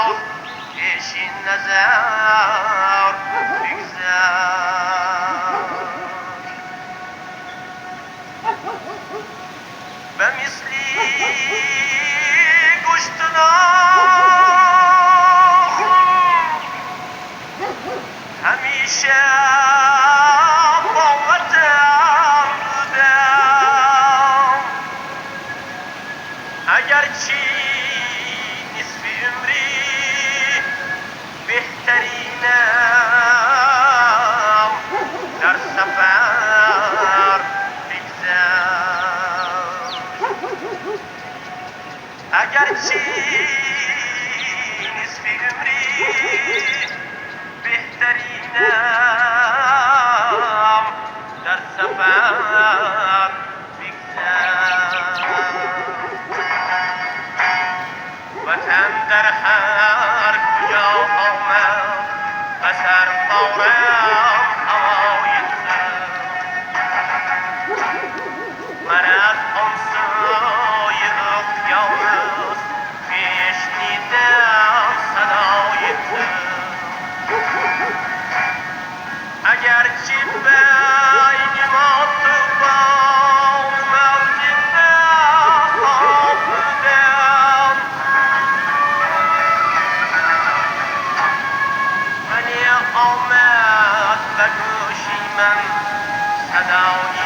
از پیش نظر بگذر. به مثلی گوشت ناخون همیشه با وطن بودم، اگرچه نصف عمری بهترینم در سفر بگذشت. اگرچه نصف عمری بهترینم در سفر بگذشت. وطن در هر کجا آمد به سر دارم هوای تو، من از آن سوی اقیانوس بشنیدم صدای تو. اگرچه بین ما طوفان موج بهار بودم، ولی آمد به گوشی من صدای